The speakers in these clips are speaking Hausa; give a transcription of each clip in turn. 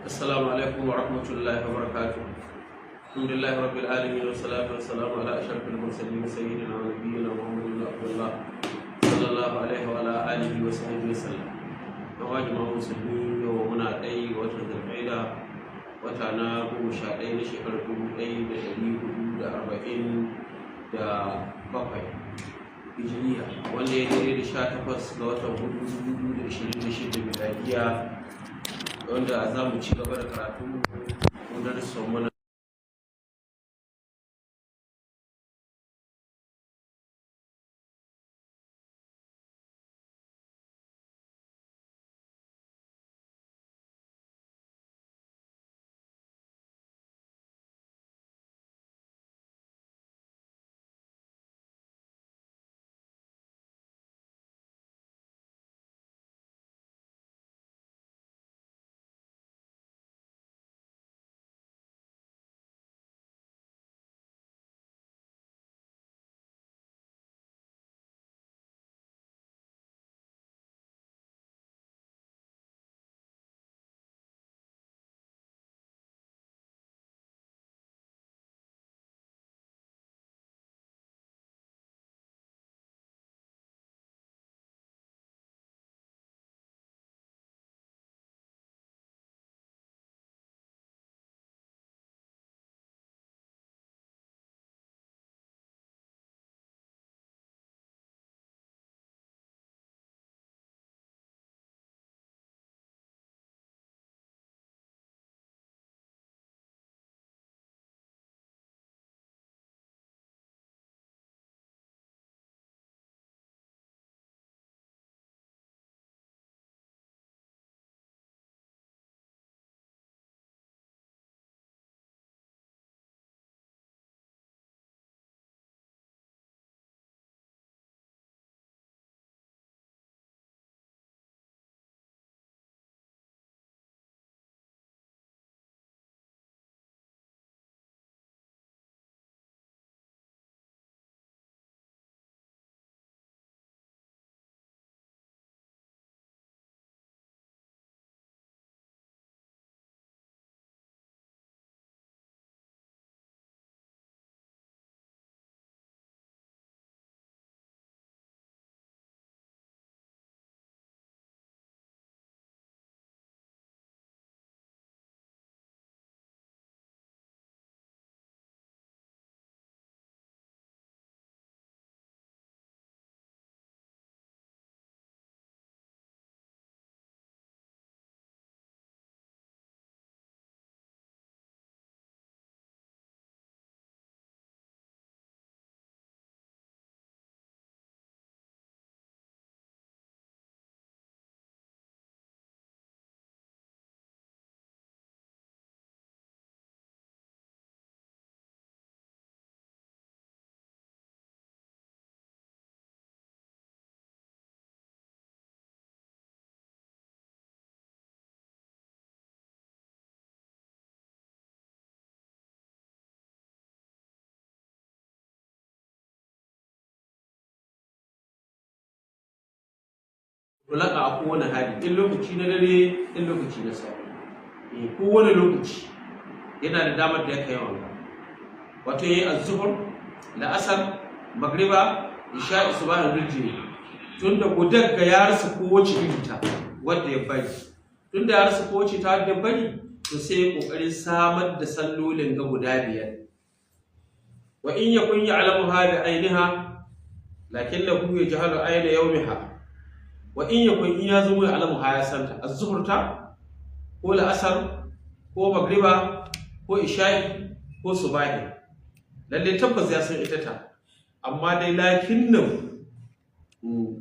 Assalamu alaikum wa rahmatullahi wa barakatuh. Alhamdulillahi rabbil alamin wa salatu wa salamu ala ashrafil mursalin sayyidina wa nabiyyina Muhammadin Abdullah sallallahu alaihi wa ala alihi wa sahbihi wa sallam. Yawa jama'a musulmi, yau muna ɗaya ga watan Zulqa'ida, wata na 11 na shekarar 1447 hijiriya, wanda ya daidai da 18 ga watan 4 2026 miladiya, wanda za mu ci gaba da karatu ko darussan mu na Tulaka a kowane hali, in lokaci na dare, in lokaci na safe, kowane lokaci yana da damar da ya kai wanka, wato yayi az-zuhur, la'asar, magriba, isha'i, subahin rijini. Tunda gudar ga ya rasa kowace iri ta wanda ya bari, tunda ya rasa kowace ta wanda ya bari, to sai ya kokarin samar da sallolin ga guda biyar. Wa in yakun ya'lamuha bi ainiha lakinnahu yajhalu ayna yawmiha. Wa in yakun, in ya zama, ya'lamuha, ya santa, az-zuhur ta ko la'asar ko magriba ko isha'i ko subahi, lalle tabbas ya san ita ta, amma dai lakin nan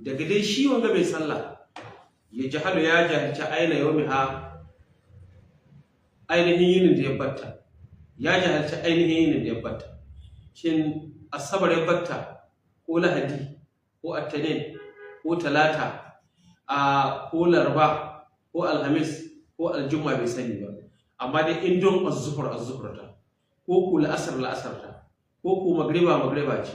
daga dai shi wanga mai sallah ya jahalu, ya jahilci aina yawmiha, ainihin yinin da ya batta, ya jahilci ainihin yinin da ya batta. Shin Asabar ya batta ko Lahadi ko Attanin ko Talata a ko Laraba ko Alhamis ko Aljumma? Bai sani ba. Amma dai in don azzuhur azzuhur ta, ko ku la'asar la'asar ta, ko ku magriba magriba ce,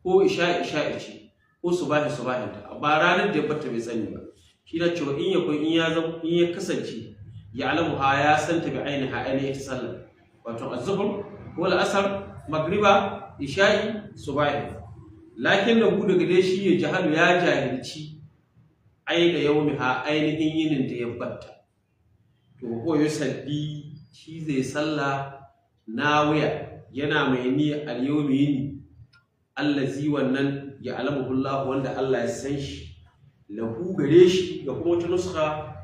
ko isha'i isha'i ce, ko subahi subahin ta, amma ranar da ya batta bai sani ba. Shi da cewa in yakun, in ya zama, in ya kasance Ya alamu ha, ya san ta, bi ainiha, ainihin ita sallar, wato az-zuhr ko al-asr, magriba, isha'i, subahi. Lakin da daga dai shi ya jahalu, ya jahilci aina yaumiha, ainihin yinin da ya batta. To ko yusalli, shi zai salla, nawiya, yana mai niyya, al-yawmi, yini, allazi, wannan, ya alamuhu Allah, wanda Allah ya san shi, lahu, gare shi. Ga kuma wata nuska,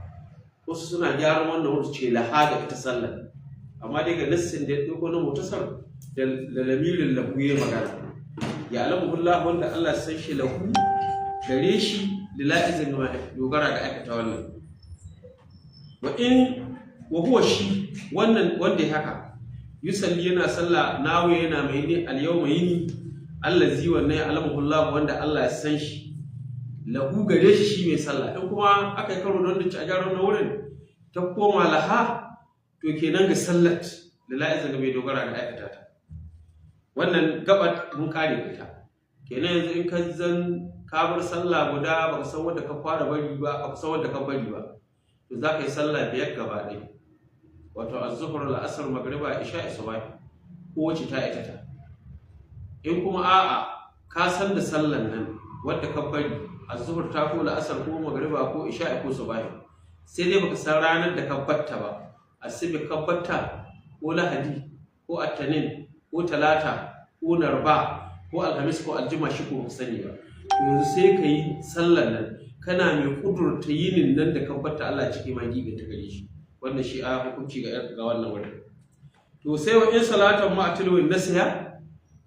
wasu suna gyaran wannan, wasu ce laha, da ita sallar. Amma dai ga nassin da ya ɗauko na mutasar da lamirin lahu ya magana, ya alamuhu Allah, wanda Allah ya san shi, lahu, gare shi, lila'izin, dogara ga aikata wannan. Wa in wa huwa, shi wannan wanda ya haka, yusalli, yana sallah, nawi, yana mai ni, al-yawma, yini, allazi, wannan, ya alamuhu Allah, wanda Allah ya san shi, lahu, gare shi, shi mai sallah. In kuma aka yi karo don da ci a gyara wannan wurin ta koma laha, to kenan ga sallat lila'izin, ga mai dogara ga aikata ta. Wannan gabat mun kare ita kenan. Yanzu in ka zan ka bar sallah guda, baka san wanda ka fara bari ba, baka san wanda ka bari ba, to za ka yi sallah biyar gaba ɗaya, wato az-zuhr, al-asr, magriba, isha, subahi, kowace ta ita ta. In kuma a'a, ka san da sallan nan wadda ka bari, az-zuhr ta ko al-asr ko magriba ko isha ko subahi, sai dai baka san ranar da ka batta ba, asibi ka batta ko Lahadi ko Attanin ko Talata ko Narba ko Alhamis ko Aljuma, shi ko sani ba, yanzu sai ka yi sallan nan kana mai kudurta yinin nan da ka batta Allah ciki ma gibe ta gare shi. Wannan shi a hukunci ga wannan wurin. To sai wa in salatan ma atilwin nasiya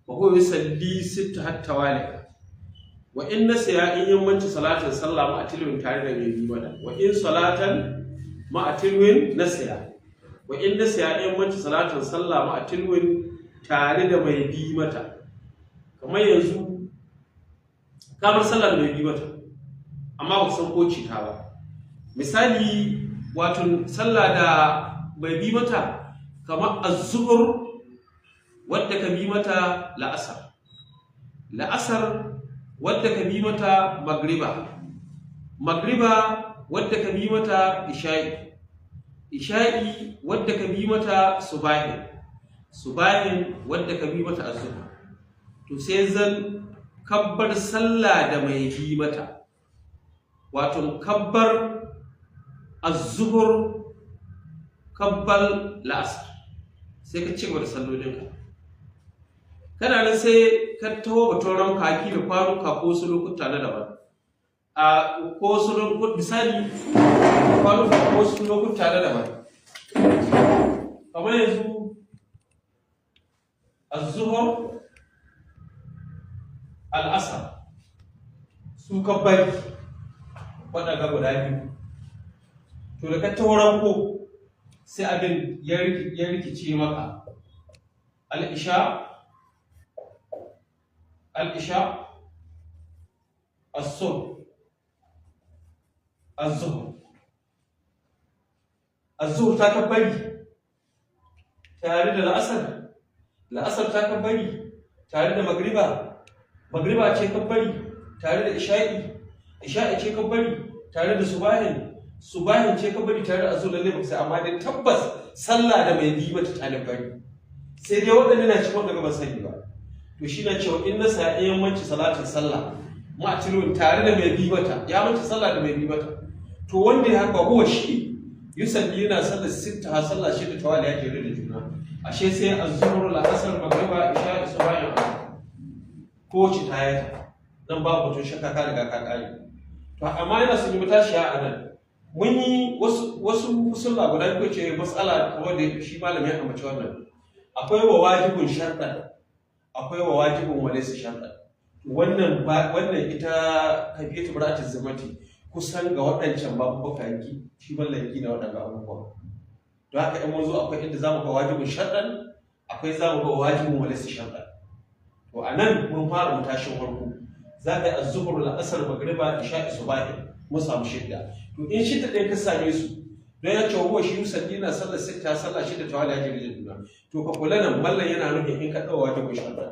wa huwa yusalli sitta hatta wali. Wa in nasiya, in yammanci, salatin, sallah, ma atilwin, tare da mai bi mata. Wa in salatan ma atilwin nasiya, wa in nasiya, in yammanci, salatin, sallah, ma atilwin, tare da mai bi mata. Kamar yanzu kamar sallah da mai bi mata, amma ba san ko ta ba. Misali, wato sallah da mai bi mata kamar az-zuhr, wadda ka bi mata la'asar, la'asar wadda ka bi mata magriba, magriba wadda ka bi mata isha'i, isha'i wadda ka bi mata subahin, subahin wadda ka bi mata azhar. To sai zan kabbar sallah da mai bi mata, wato kabbar az-zuhur, kabbal la'asar, sai ka ci gaba da sallolinka. Kana nan sai ka taho batun ranka haki da kwanuka ko wasu lokuta na daban, a ko wasu lokuta, misali kwanuka ko wasu lokuta na daban, kamar yanzu az-zuhur, al'asar su ka bari, waɗanda guda biyu. To da ka taho ranko, sai abin ya rikice maka: al'isha, al'isha, as-subh, az-zuhr. Az-zuhr ta ka bari tare da la'asar, la'asar ta ka bari tare da magriba, magriba ce ka bari tare da isha'i, isha'i ce ka bari tare da subahin, subahin ce ka bari tare da azur. Lalle baka sai, amma dai tabbas sallah da mai bi mata talib bari, sai dai waɗanda na cikin wanda ban sani ba. To shi na cewa in na sa yammanci salatin, sallah, ma'atilun, tare da mai bi mata, ya manci sallah da mai bi mata. To wanda ya haka, huwa, shi, yusalli, yana sallar, sitta ha, sallah shida, tawali, ya jere da juna. Ashe sai az-zuhr, al-asr, magriba, isha, subahin, ko ci tayata nan babu batun shakka, ka riga ka kare. To amma yana sun yi matashiya a nan. Mun yi wasu sallah guda biyu ce matsala kamar da shi malamin ya ambaci wannan. Akwai wa wajibun sharɗan, akwai wa wajibun wa laysa sharɗan. Wannan ita kafiyatu bara'atu zimmati kusan ga waɗancan babubuka yanki shi mallan na waɗanda abubuwa. Don haka in mun zo, akwai inda zamu ga wajibun sharɗan, akwai zamu ga wajibun wa laysa sharɗan. To a nan mun fara matashin farko, za ka yi az-zuhr, al-asr, magriba, isha, subahi, mun samu shidda. To in shidda ɗin ka same su, don ya ce huwa, shi, yusalli, na sallar, sitta, sallah shidda, tawali, ya jere da juna. To ka kula, nan mallan yana nufin in ka ɗaura wajibin sharɗan.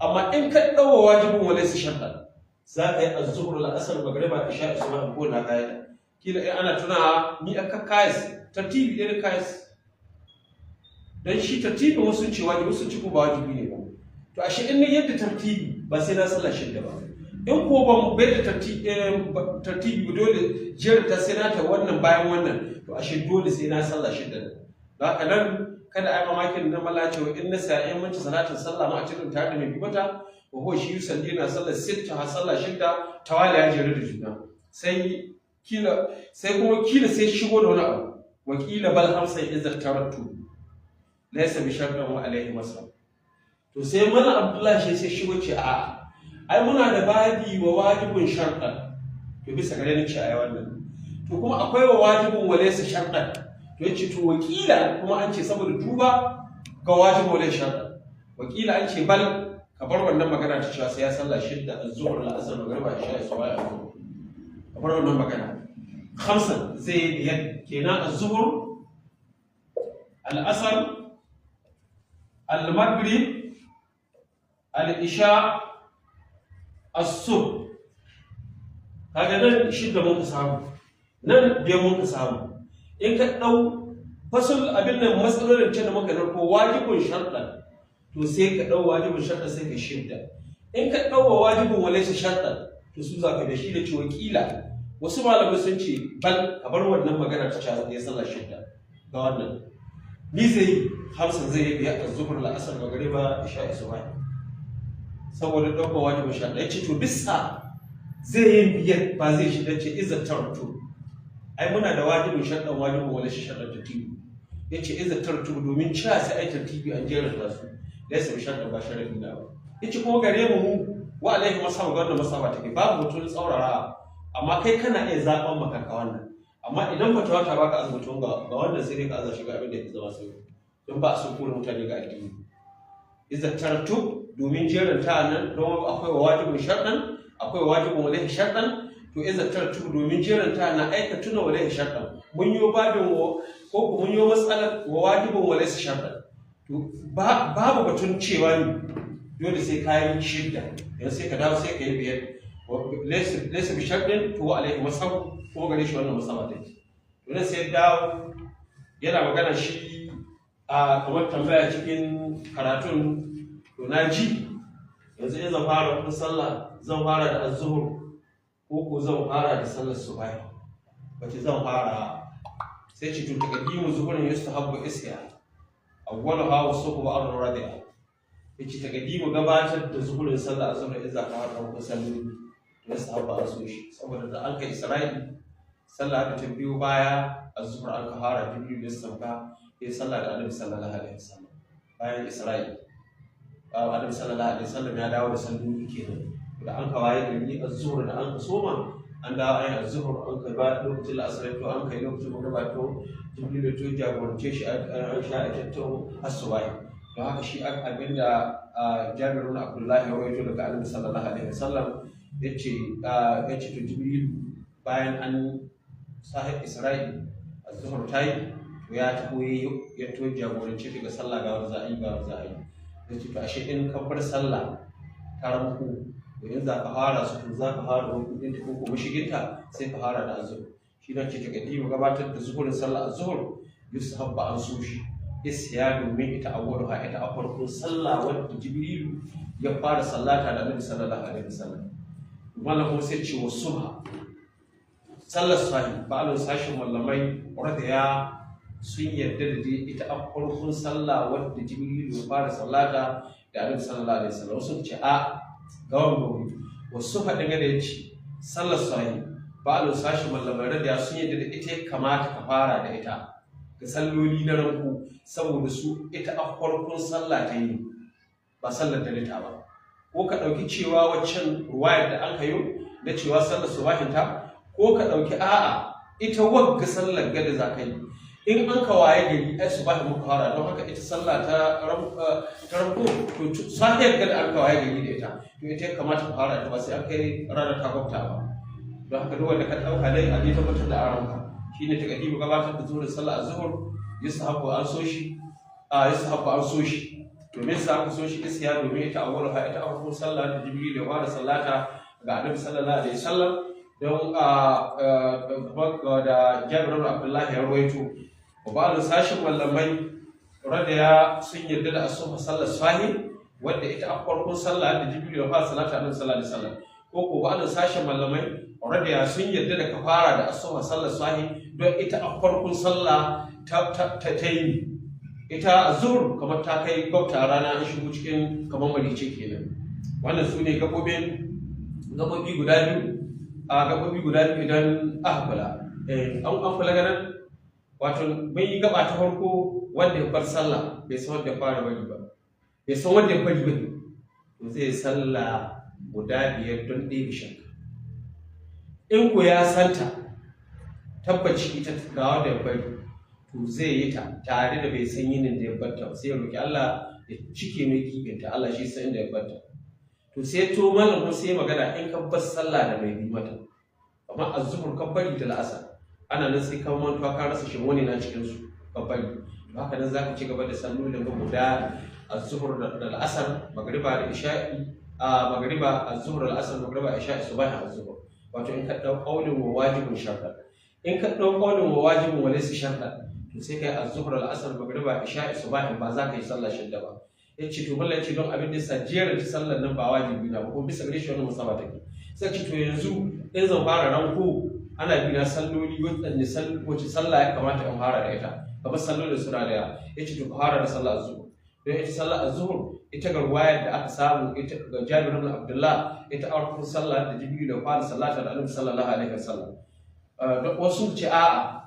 Amma in ka ɗaura wajibin wa laysa sharɗan, za ka yi az-zuhr, al-asr, magriba, isha, subahi, ko na kayata. Kila in ana tunawa ni aka kayas. Tartibi ɗaya da kayas. Don shi tartibin wasu ce wajibi, wasu ce ko ba wajibi ne ba. To ashe in na yadda tartibi ba sai na sallah shidda ba. In ko ban bai da tartibi ba, dole jeranta sai na ta wannan bayan wannan, to ashe dole sai na sallah shidda. Don haka nan kada a yi mamakin na mala cewa in na saya in manci salatin sallah ma a cikin tare da mai bi mata wa huwa shi yusalli na sallar sitta ha sallah shidda tawali ya jere da juna. Sai kila sai kuma kila sai shigo da wani abu, wa kila bal hamsa idza tarattu laysa bi shartin wa alaihi masa. To sai mana Abdullahi shi sai shigo ce a'a, ai muna da babi wa wajibun shartan, to bisa gare ni ce ai wannan. To kuma akwai wa wajibun wa laysa shartan, to yace to wakila kuma an ce saboda duba ga wajibun wa laysa shartan, wakila an ce bal ka bar wannan magana ta cewa sai ya sallah shidda az-zuhr, al-asr, magriba, isha, subha, ka bar wannan magana. Khamsan zai biyar kenan: az-zuhr, al-asr, al-maghrib, al-isha, as-subh. Kaga nan shidda mun ka samu, nan biyar mun ka samu. In ka ɗau fasul abin nan matsalolin can da muka narko wajibin sharɗan, to sai ka ɗau wajibin sharɗan sai ka shidda. In ka ɗau wa wajibin walaysa sharɗan, to su za ka da shi da cewa kila wasu malamai sun ce bal ka bar wannan magana ta cewa ya sallar shidda ga wannan. Ni zai yi hamsin, zai yi biyar: az-zuhr, al-asr, magriba, isha, subha, saboda ɗaukar wajibin sharɗan. Ya ce to bisa zai yi biyar ba zai shida ce iza tartu, ai muna da wajibin sharɗan, wajibin wala shi sharɗan tartibi. Ya ce iza tartu domin cewa sai ai tartibi an jera da su, laysa bi sharɗan ba sharafi na ba. Ya ce kuma gare mu mu wa alaihi masaba ga wannan masaba take babu mutum tsaurara, amma kai kana iya zaɓan makanka wannan. Amma idan fatawa ta baka azumin ga wannan, sai dai ka aza shiga abin da ya zama sai don ba a so kore mutane ga addini. Iza tartu domin jerin ta nan, don akwai wajibin sharɗan, akwai wajibin walaihi sharɗan. To iza tartu domin jerin ta na aika tuna walaihi sharɗan, mun yi babin ko ko mun yi matsalar wa wajibin walaihi sharɗan, to babu batun cewa ne dole sai ka yi shidda. Yanzu sai ka dawo sai ka yi biyar, laysa bi sharɗin, to wa alaihi masab kuma gare shi wannan masaba take. To nan sai dawo yana magana shi a kamar tambaya cikin karatun. To na ji yanzu in zan fara wata sallah, zan fara da azzuhur ko zan fara da sallar subahi, wace zan fara? Sai ce to taqaddimu zuhurin yustahabbu isya awwaluha wa subhu ar-radi'a. Yace taqaddimu gabatar da zuhurin sallar azhar in za ka fara wata salloli yustahabbu, an so shi, saboda da an kai Isra'i sallah aka ta biyo baya azhur an ka fara. Jibril ya sauka ya sallah da Annabi sallallahu alaihi wasallam. Bayan Isra'i Annabi sallallahu alaihi wasallam ya dawo da salloli kenan da an ka waye gari azhur da an ka soma an dawo ayi azhur, an kai ba lokacin la'asar, to an kai lokacin magriba, to Jibril to jagorance shi an sha a tattau asubahi. Don haka shi abinda Jabir ibn Abdullahi ya rawaito daga Annabi sallallahu alaihi wasallam, yace to Jibril bayan an sahib Isra'i azhur tayi, to ya tafi ya to jagorance shi ga sallah, ga wanda za a yi, ga wanda za a yi. Yace to ashe in ka bar sallah ta ranku, to in za ka fara su, to za ka fara wani ɗinta ko kuma shiginta sai ka fara da azhur. Shi nan ce taqaddimu gabatar da zuhurin sallah azhur yusahabba an so shi isya domin ita awwaluha ita a farkon sallah wadda Jibrilu ya fara sallata da Annabi sallallahu alaihi wasallam. Mallam kuma sai ce wa subha sallar sahi ba'alun sashin mallamai radiya sun yarda da dai ita a farkon sallah wadda Jibrilu ya fara sallata da Annabi sallallahu alaihi wasallam. Sun ce a ga wani wasu faɗin da ya ce sallar sahi ba'alun sashin mallamai radiya sun yarda da ita ya kamata ka fara da ita ga salloli na ranku, saboda su ita a farkon sallah ta yi ba sallar dare ta ba. Ko ka ɗauki cewa waccan ruwayar da an kayo na cewa sallar subahin ta, ko ka ɗauki a'a ita wagga sallar gada za ka yi in an ka waye gari ai subahin muka fara. Don haka ita sallah ta ranko, to sahiyar gada an ka waye gari da ita, to ita ya kamata ka fara ta ba sai an kai ranar ta gwabta ba. Don haka duk wanda ka ɗauka dai a dai tabbatar da aranka shine ta kadimu gabatar da zuhurin sallah azhur yusahabu an so shi a yusahabu an so shi domin sa aka so shi isya domin ita awwalu ha ita farkon sallah da Jibril ya fara sallata ga Annabi sallallahu alaihi wasallam. Don a da Jabir ibn Abdullah ya rawaito Wa sashin mallamai radaya sun yarda da asuba sallar sahi, wadda ita a farkon sallah da Jibril ya fara salata annabi sallallahu alaihi wasallam. Ko ko ba'alun sashin mallamai radaya sun yarda da kafara da asuba sallar sahi, don ita a farkon sallah ta ta ta yi. Ita azhur kamar ta kai gwabta rana an shigo cikin kamar malice kenan. Wannan su ne gabobi guda biyu, a gabobi guda biyu idan aka kula. An kula ganin wato mun yi gaba ta farko, wanda ya bar sallah bai san wanda ya fara bari ba, bai san wanda ya bari ba, to zai sallah guda biyar don ɗebe shakka. In ko ya santa tabbaci ita ga wanda ya bari, to zai yi ta tare da bai san yinin da ya barta ba, sai ya roki Allah ya cike mai gibinta, Allah shi san inda ya barta. To sai to mallam ko sai magana in ka bar sallah da mai bi mata, amma azzuhur ka bari da la'asar, ana nan sai ka mantuwa ka rasa shin wani na cikin su ka bari. To haka nan zaka ci gaba da sallolin ga guda azzuhur da la'asar, magriba da isha'i, a magriba azzuhur, al'asar, magriba, isha'i, subahi, azzuhur. Wato in ka dau qaulin wa wajibun shartan, in ka dau qaulin wa wajibun wa laysa shartan, to sai kai azzuhur, al'asar, magriba, isha'i, subahi, ba za ka yi sallah shidda ba. Yace to mallan ce don abin da yasa jerin ta sallar nan ba wajibi na ba, ko bisa gare shi wannan musaba take. Sai ce to yanzu in zan fara ranko ana bi na salloli, wadanne wace sallah ya kamata in fara da ita, kamar sallolin suna da yawa. Yace to ka fara da sallar azzuhur, don ita sallar azzuhur ita ga ruwayar da aka samu ita ga Jabir ibn Abdullah, ita a farkon sallah da Jibril da fara sallata da Annabi sallallahu alaihi wasallam. Wasu ce a'a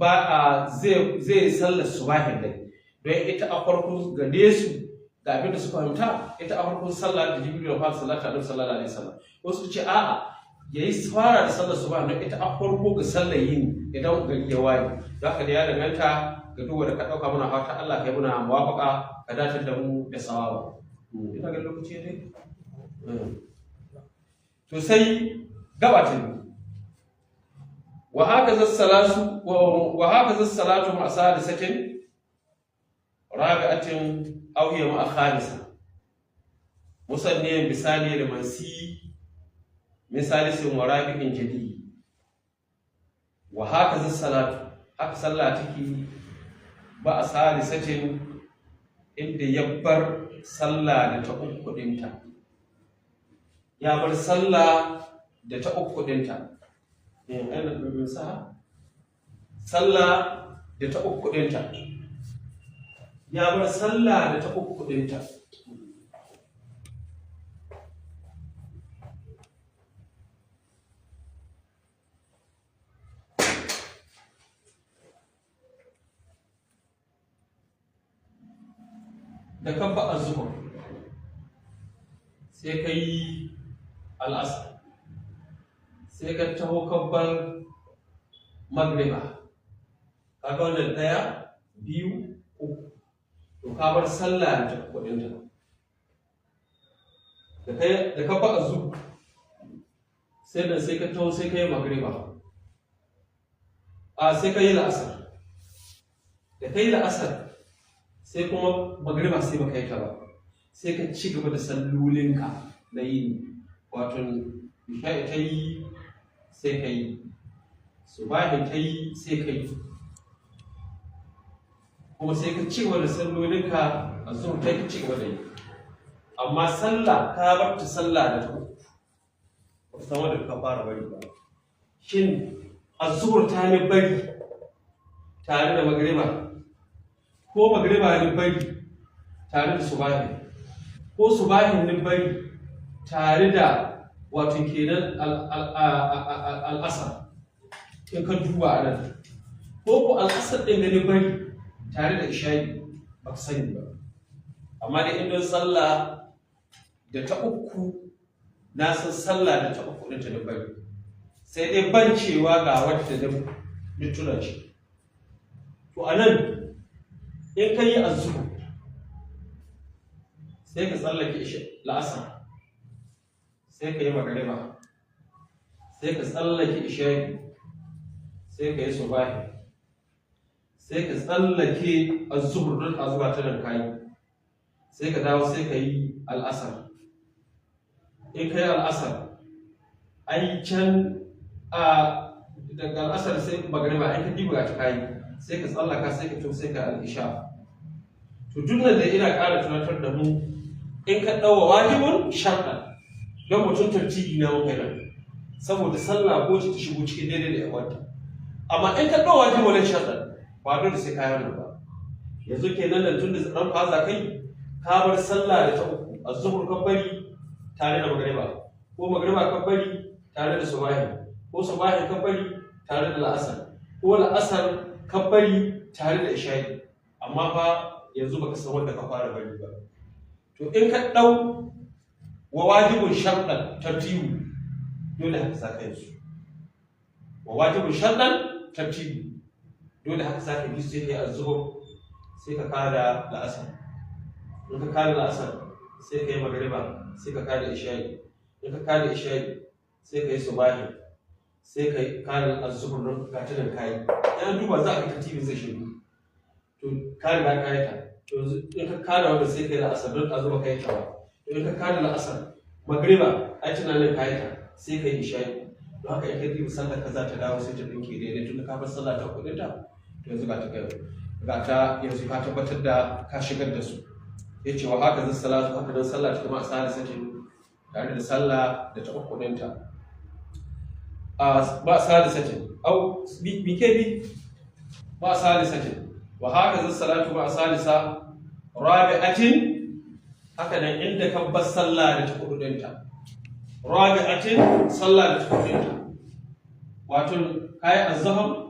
ba a zai sallar subahin dai, don ita a farkon gare su ga abin da suka fahimta, ita a farkon sallah da Jibril da fara sallata Annabi sallallahu alaihi wasallam. Wasu ce a'a yayi fara da sallar subahin don ita a farko ga sallar yini idan gari ya waye. Don haka da ya danganta ga duk wanda ka dauka. Muna fata Allah kai muna muwafaqa, ka dace da mu da sawaba. Ina ga lokaci ne. To sai gaba ta biyu. Wa hakaza salatu ma'a salisatin rabi'atin aw hiya ma'a khamisa, musanniyan bisani da mansi min salisin wa rabi'in jadi. Wa hakaza salatu, haka sallah take ba a salisatin inda ya bar sallah da ta uku dinta, ya bar sallah da ta uku dinta, sallah da ta uku dinta, ya bar sallah da ta uku dinta. Da kabba azzuhur sai ka yi al'asar, sai ka taho kabbar magriba, kaga wannan ɗaya, biyu, uku, to ka bar sallah da kuɗinta. Da ka ba azu sai da sai ka taho sai ka yi magriba, a sai ka yi la'asar. Da ka yi la'asar sai kuma magriba sai baka yi ta ba, sai ka ci gaba da sallolinka na yini. Wato isha'i ta yi sai ka yi, subahi ta yi sai ka yi, kuma sai ka ci gaba da sallolinka, a zuwa ta yi ci gaba da yi. Amma sallah ka bar ta sallah da ta uku, ba san wanda ka fara bari ba. Shin azuhur ta ni bari tare da magriba, ko magriba ni bari tare da subahi, ko subahin ni bari tare da wato kenan al'asar in ka duba a nan, ko ko al'asar ɗin gani bari tare da isha'i, ba ka sani ba. Amma dai in don sallah da ta uku, na san sallah da ta uku ɗin ta da bari, sai dai ban cewa ga wadda da tuna ce. To a nan in ka yi azuhu sai ka tsallake la'asar, sai ka yi magariba, sai ka tsallake isha'i, sai ka yi subahi, sai ka tsallake azuhur don azuba ta nan kayi, sai ka dawo sai ka yi al'asar. In ka yi al'asar, ai can a daga al'asar sai magariba, ai ka diba ta kayi, Sai ka tsallaka, sai ka to sai ka al-isha. To duk nan da ina ƙara tunatar da mu, in ka ɗaura wajibun sharɗan don mutum tartibi na muka nan, saboda sallah ko ta shigo cikin daidai da yawanta. Amma in ka ɗaura wajibun sharɗan, ba dole sai ka yi wannan ba. Yanzu kenan nan, tun da ran faza kai ka bar sallah da ta uku, az-zuhur ka bari tare da magriba, ko magriba ka bari tare da subahi, ko subahi ka bari tare da la'asar, ko la'asar ka bari tare da isha'i, amma fa yanzu baka san wanda ka fara bari ba. To in ka ɗau wa wajibun sharɗan tartibu, dole haka za ka yi su. Wa wajibun sharɗan tartibu, dole haka za ka bi su. Sai ka yi azzuhur, sai ka kada la'asar. In ka kada la'asar, sai ka yi magariba, sai ka kada isha'i. In ka kada isha'i, sai ka yi subahi, sai ka yi kada azzuhur, don ka tunan kayi yan duba za a ga tartibin zai shigo. To ka riga ka yi ta. To yanzu in ka kada wanda, sai ka yi la'asar, don a zuba ka yi ta ba. To in ka kada la'asar, magriba ai tunanin ka yi ta, sai ka yi isha'i. Don haka in ka diba sallar ka za ta dawo, sai ta ɗinke daidai, tun da ka bar sallah ta kuɗin ta. To yanzu ga ta kai, ga ta yanzu ka tabbatar da ka shigar da su. Ya ce wa haka zai salatu, haka nan sallah ta kuma a salisatin, tare da sallah da ta uku ɗinta ba salisatin au bi ke bi ba salisatin. Wa haka zai salatu ba salisa rabi'atin, haka nan inda ka bar sallah da ta hudu ɗinta, rabi'atin, sallah da ta hudu ɗinta. Wato kayi azhar,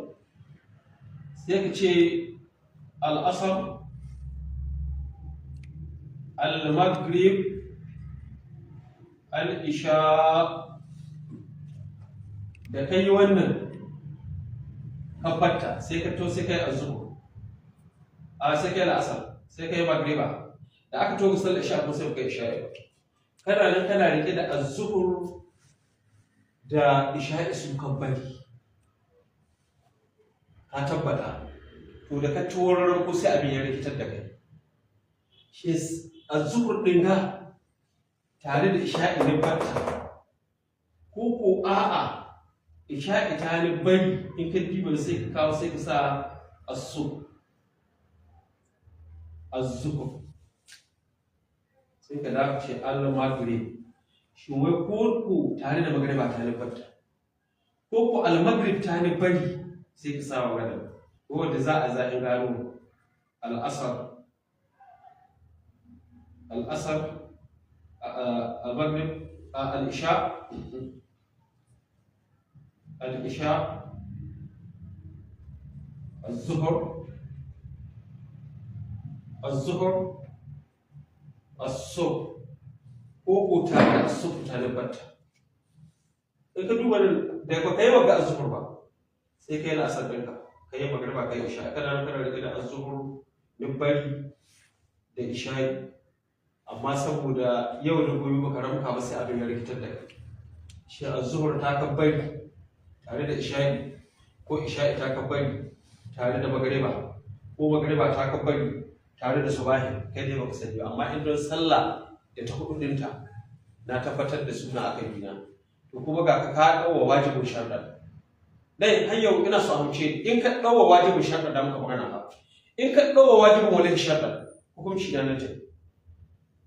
sai ka ce al'asar, al-maghrib, al-isha. Da kai wannan kabbatta, sai ka to sai kai azhar, a sai kai al'asar, sai kai magriba. Da aka to sallar isha ko sai kai isha. Kana nan kana rike da azhur da isha'i sun kabbari, ka tabbata. To da ka tuwarar ko sai abin ya rikitar da kai, shi azhur din ga tare da isha'i ne batta, ko ko a'a, isha'i ta ne bari. In ka diba sai ka kawo, sai ka sa asu azzuhur, sai ka dawo ce Allah maghrib. Shin wai ko ko tare da magriba ta ne batta, ko ko al-maghrib ta ne bari? Sai ka sa wannan ko wanda za a zaɓi gano al'asar, al-maghrib, al-isha, al-isha, الظهر، الظهر، الصبح، ko ko tare da الصبح ta batta. In ka duba nan da ba kai wa ga الظهر ba, sai kai la'asar ɗinka, ka yi magriba, ka yi isha. Kana nan kana rike da azuhur bari da isha'i, amma saboda yau da gobe baka ramka ba, sai abin ya rikitar da kai. Shi azuhur ta ka bari tare da isha'i, ko isha'i ta ka bari tare da magriba, ko magriba ta ka bari tare da subahi? Kai ne baka sani ba. Amma in don sallah da ta hudu dinta, na tabbatar da suna aka yi na. To kuma ga ka ka dawo wajibin sharɗan dai har yau ina so amince. In ka dawo wajibin sharɗan da muka magana ba, in ka dawo wajibin wani sharɗan, hukunci na nan,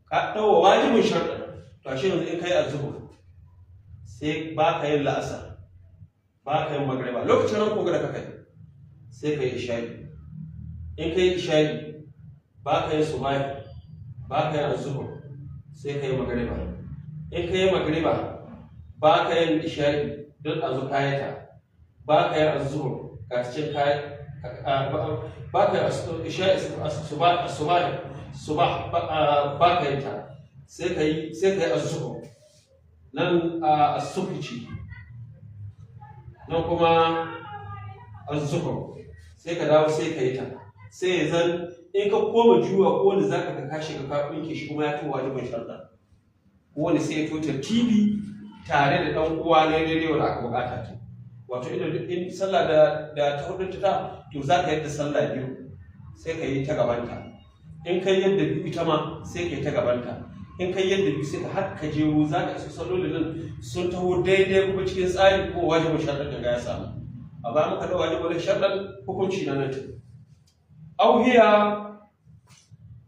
ka dawo wajibin sharɗan. To ashe yanzu in kai azzuhur, sai ba ka yin la'asar, ba ka yin magriba, lokacin ran koga da ka kai, sai ka yi isha'i. In ka yi isha'i, ba ka yin subahi, ba ka yin azzuhur, sai ka yi magriba. In ka yi magriba, ba ka yin isha'i don azu kayata, ba ka yin azzuhur ga cikin kayan, ba ka yin isha'i, subahi, subah ba ka yin ta, sai ka yi azzuhur. Nan as-subhi ce, nan kuma azzuhur. Sai ka dawo sai ka yi ta. Sai ya zan in ka koma juwa, ko wanda zaka ka kashi ka ɗinke shi kuma ya to wajibin sharɗa, ko wanda sai ya to tartibi tare da ɗan uwa ne daidai wanda aka bukata ta. Wato ina in sallah da ta hudun ta, to za ka yadda sallah biyu, sai ka yi ta gabanta. In kai yadda biyu ita ma, sai ka yi ta gabanta. In kai yadda biyu, sai ka har ka jero, za ka iso sallolin nan sun taho daidai kuma cikin tsari, ko wajibin sharɗin da ya samu. A bayan muka ɗau wajibin wani sharɗan hukunci na nan. Aw hiya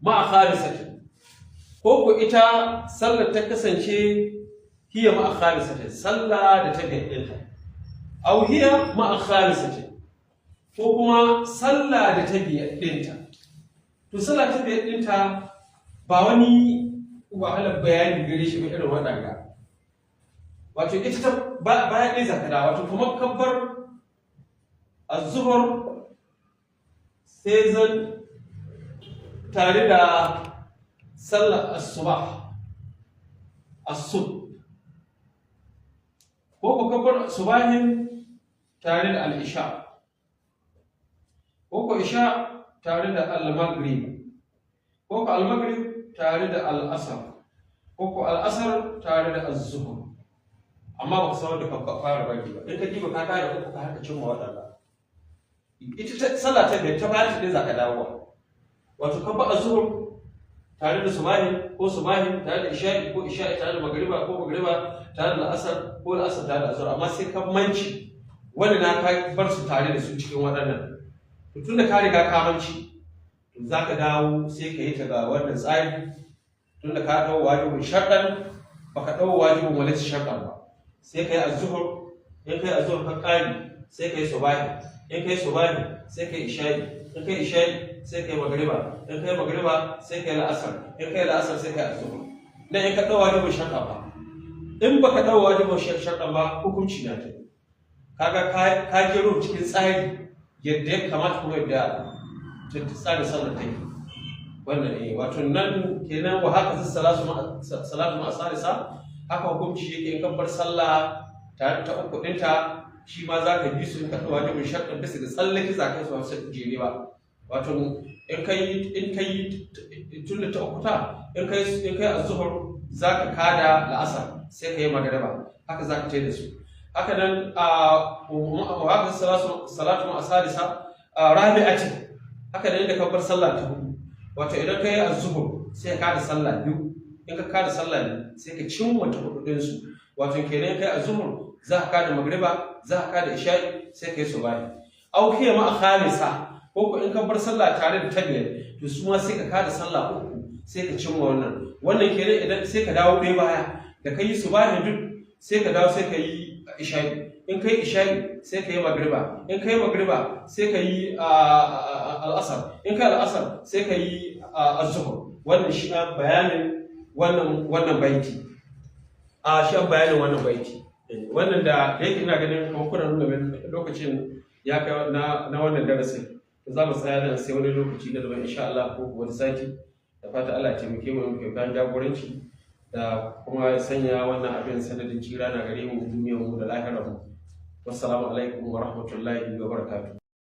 ma'a khalisatin, ko ku ita sallar ta kasance hiya ma'a khalisatin, sallah da ta biyar ɗinta. Aw hiya ma'a khalisatin, ko kuma sallah da ta biyar ɗinta. To sallah ta biyar ɗinta ba wani wahalar bayani gare shi ba irin waɗanga. Wato ita ta bayan ɗaya zakada, wato kuma kabbar azuhur sai zan tare da sallar asuba asub, ko ku kabbar subahin tare da al'isha, ko ku isha tare da al-maghrib, ko ku al-maghrib tare da al'asar, ko ku al'asar tare da az-zuhur. Amma ba ka san wanda ka fara bari ba. In ka diba ka kare uku ka haka cimma waɗanda ita ta sallah ta biyar ta bayan ta ɗin za ka dawowa. Wato ka ba azhur tare da subahi, ko subahi tare da isha'i, ko isha'i tare da magriba, ko magriba tare da asar, ko asar tare da azhar. Amma sai ka manci wanda na ka bar su tare da su cikin waɗannan. To tun da ka riga ka manci, to za ka dawo sai ka yi ta ga wannan tsari. Tun da ka ɗau wajibin sharɗan, baka ɗau wajibin walaysa sharɗan ba, sai ka yi azhur. In ka yi azhur ka ƙari, sai ka yi subahi. In ka yi subahi, sai ka yi isha'i. In ka yi isha'i, sai ka yi magriba. In ka yi magriba, sai ka yi la'asar. In ka yi la'asar, sai ka yi azhur. Dan in ka ɗau wajibin sharɗan ba, in baka ɗau wajibin sharɗan ba, hukunci na ta kaga ka jero cikin tsari yadda ya kamata, kuma yadda tsarin sallar take. Wannan wato nan kenan wa haka salatu ma salisa, haka hukunci yake in kan bar sallah tare ta uku ɗinta, shi ma za ka bi su in ka ɗau wajibin sharɗin bisa ga tsallake za ka yi su wasu jere ba. Wato in kai tun da ta uku ta in kai azzuhur, za ka kada la'asar, sai ka yi magariba. Haka za ka tai da su. Haka nan a haka salatu ma salisa rabi'ati. Haka nan da ka bar sallah ta hudu, wato idan ka yi azzuhur, sai ka kada sallah biyu. In ka kada sallah biyu, sai ka cimma ta hudu ɗinsu. Wato kenan kai azzuhur, za ka kada magriba, za ka kada isha'i, sai ka yi subahi. Aw hiya ma khamisa, ko ko in ka bar sallah tare da ta biyar, to su ma sai ka kada sallah uku, sai ka cimma wannan. Wannan kenan idan sai ka dawo ɗaya baya da ka yi subahi duk, sai ka dawo sai ka yi isha'i. In ka yi isha'i, sai ka yi magriba. In ka yi magriba, sai ka yi al'asar. In ka yi al'asar, sai ka yi azzuhur. Wannan shi a bayanin wannan baiti, a shi a bayanin wannan baiti. Wannan da yake ina ganin kamar kuna nuna min lokacin ya kai na wannan darasin, to za mu tsaya nan sai wani lokaci na daban insha Allah, ko wani sati. Da fata Allah ya taimake mu mu kan jagoranci da kuma ya sanya wannan abin sanadin tsira na gare mu duniyar mu da lahirar mu. Wassalamu alaikum wa rahmatullahi wa barakatuh.